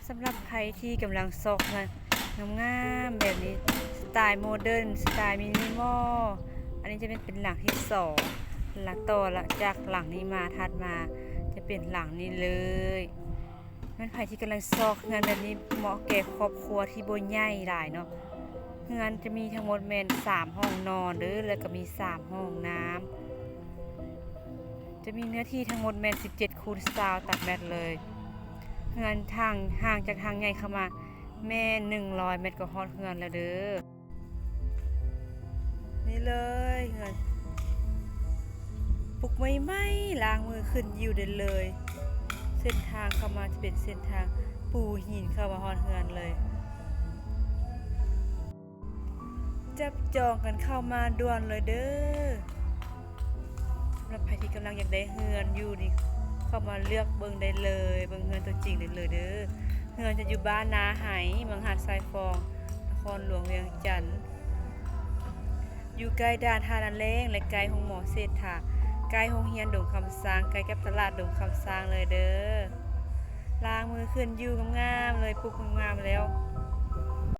ສຳລັບໃຜທີ່ກຳລັງຊອກເຮືອນງາມໆແບບນີ້ ສະໄຕລ໌ໂມເດີນ ສະໄຕລ໌ມິນິມອລ ອັນນີ້ຈະເປັນ ເປັນຫຼັງທີສອງ ແລະ ຕໍ່ລະຈາກຫຼັງນີ້ມາ ຖັດມາຈະເປັນຫຼັງນີ້ເລີຍ. ແມ່ນໃຜທີ່ກຳລັງຊອກເຮືອນແບບນີ້ ເໝາະແກ່ຄອບຄົວທີ່ບໍ່ໃຫຍ່ຫຼາຍເນາະ. ເຮືອນຈະມີທັງໝົດແມ່ນສາມຫ້ອງນອນເດີ ແລ້ວກໍມີສາມຫ້ອງນ້ຳ. ຈະມີເນື້ອທີ່ທັງໝົດແມ່ນສິບເຈັດຄູນຊາວຕາແມັດເລີຍ. ເຮືອນທາງ ຫ່າງຈາກທາງໃຫຍ່ເຂົ້າມາແມ່ນໜຶ່ງຮ້ອຍແມັດກໍຮອດເຮືອນແລ້ວເດີ. ນີ້ເລີຍ ເຮືອນປຸກໃໝ່ໆ ລ້າງມືຂຶ້ນຢູ່ໄດ້ເລີຍ. ເສັ້ນທາງເຂົ້າມາຈະເປັນເສັ້ນທາງປູຫີນເຂົ້າມາຮອດເຮືອນເລີຍ. ຈັບຈອງກັນເຂົ້າມາດ່ວນເລີຍເດີ. ສຳລັບໃຜທີ່ກຳລັງຢາກໄດ້ເຮືອນຢູ່ນີ້ ເຂົ້າມາເລືອກເບິ່ງໄດ້ເລີຍ ເບິ່ງເຮືອນຕົວຈິງໄດ້ເລີຍເດີ. ເຮືອນຈະຢູ່ບ້ານນາໄຮ ເມືອງຫາດຊາຍຟອງ ນະຄອນຫຼວງວຽງຈັນ, ຢູ່ໃກ້ດ່ານທ່ານາແລ້ງ ແລະ ໃກ້ໂຮງໝໍເສດຖາ, ໃກ້ໂຮງຮຽນດົງຄຳຊ້າງ, ໃກ້ກັບຕະຫຼາດດົງຄຳຊ້າງເລີຍເດີ. ລ້າງມືຂຶ້ນຢູ່ງາມໆເລີຍ, ປຸກງາມໆແລ້ວ.